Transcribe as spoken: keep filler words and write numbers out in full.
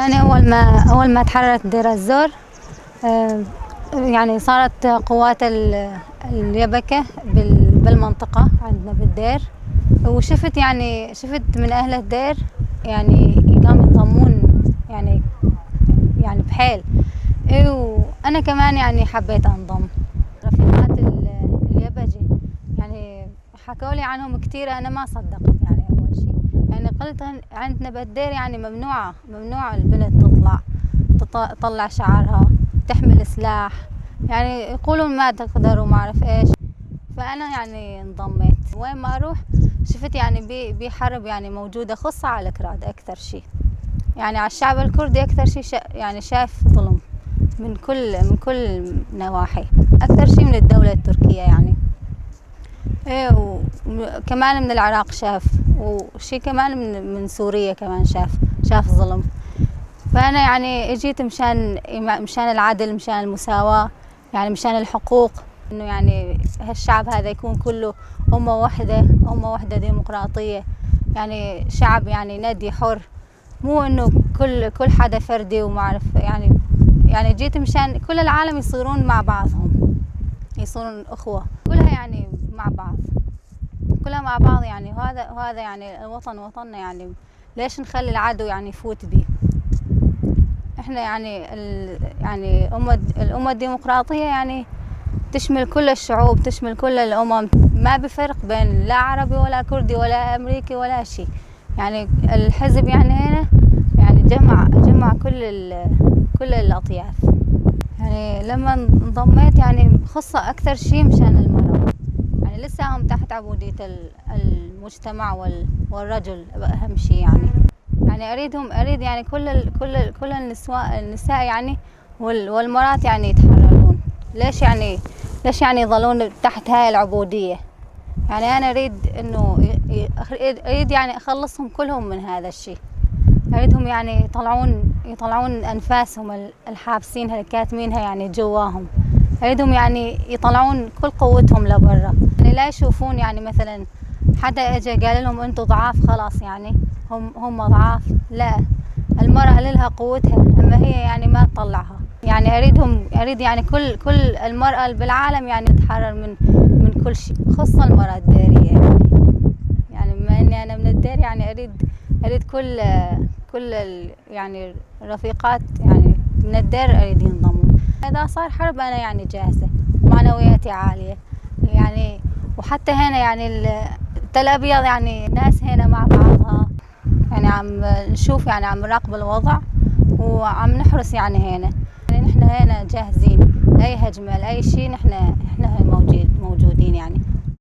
يعني أول ما، أول ما تحررت دير الزور، آه، يعني صارت قوات ال-، اليبكة بال-، بالمنطقة عندنا بالدير، وشفت، يعني، شفت من أهل الدير، يعني، قام ينضمون، يعني، يعني، بحيل. إي، وأنا كمان، يعني، حبيت أنضم. رفيقات ال-، اليبجي، يعني، حكولي عنهم كتير، أنا ما صدقت، يعني، أول شي. يعني، قلت عن-، عندنا بالدير، يعني، ممنوعة، ممنوعة البنت تطلع، تط-، تطلع شعرها، تحمل سلاح، يعني، يقولون ما تقدر وما أعرف إيش. فأنا، يعني، انضميت. وين ما أروح، شفت، يعني، بي-، بي حرب، يعني، موجودة، خصة على الكراد أكثر شي، يعني، على الشعب الكردي أكثر شي شا-، يعني، شايف ظلم من كل، من كل نواحي، أكثر شي من الدولة التركية، يعني. إيه، وكمان من العراق شاف، وشي كمان من، من سوريا كمان شاف، شاف ظلم. فأنا يعني جيت مشان، مشان العدل، مشان المساواة، يعني مشان الحقوق، إنه يعني هالشعب هذا يكون كله أمة وحدة، أمة وحدة ديمقراطية، يعني شعب يعني ندي حر. مو إنه كل، كل حدا فردي وما أعرف، يعني، يعني جيت مشان كل العالم يصيرون مع بعضهم، يصيرون أخوة، كلها يعني مع بعض، كلها مع بعض يعني. وهذا، وهذا يعني الوطن وطننا يعني، ليش نخلي العدو يعني يفوت بيه؟ إحنا يعني ال-، يعني أمة، الأمة الديمقراطية يعني تشمل كل الشعوب، تشمل كل الأمم، ما بفرق بين لا عربي ولا كردي ولا أمريكي ولا شي. يعني الحزب يعني هنا يعني جمع، جمع كل ال-، كل الأطياف. يعني لما انضميت يعني خصة أكثر شي مشان المرأة، يعني لسه هم تحت عبودية ال-، المجتمع وال-، والرجل أهم شي يعني. يعني أريدهم، أريد يعني كل ال-، كل ال-، كل النسوان، النساء يعني وال-، والمرات يعني يتحررون. ليش يعني، ليش يعني يظلون تحت هاي العبودية؟ يعني أنا أريد إنه ي-، ي-، أريد، أريد يعني أخلصهم كلهم من هذا الشي. أريدهم يعني يطلعون، يطلعون أنفاسهم ال-، الحابسينها، الكاتمينها يعني جواهم. أريدهم يعني يطلعون كل قوتهم لبرا. يعني لا يشوفون يعني مثلًا حدا اجى قال لهم: "انتوا ضعاف، خلاص، يعني، هم، هم ضعاف". لا، المرأة لها قوتها، اما هي، يعني، ما تطلعها. يعني، اريدهم، اريد، يعني، كل، كل المرأة بالعالم، يعني، تتحرر من، من كل شيء، خصوصا المرأة الديرية، يعني. يعني، بما اني انا من الدير، يعني، اريد، اريد كل، كل ال-، يعني، رفيقات، يعني، من الدير اريد ينضمون. اذا صار حرب، انا، يعني، جاهزة، معنوياتي عالية. يعني، وحتى هنا، يعني، ال-، تل أبيض، يعني، الناس هنا مع بعضها، يعني، عم نشوف، يعني، عم نراقب الوضع وعم نحرس، يعني، هنا. يعني، نحن هنا جاهزين لأي هجمة، لأي شي، نحن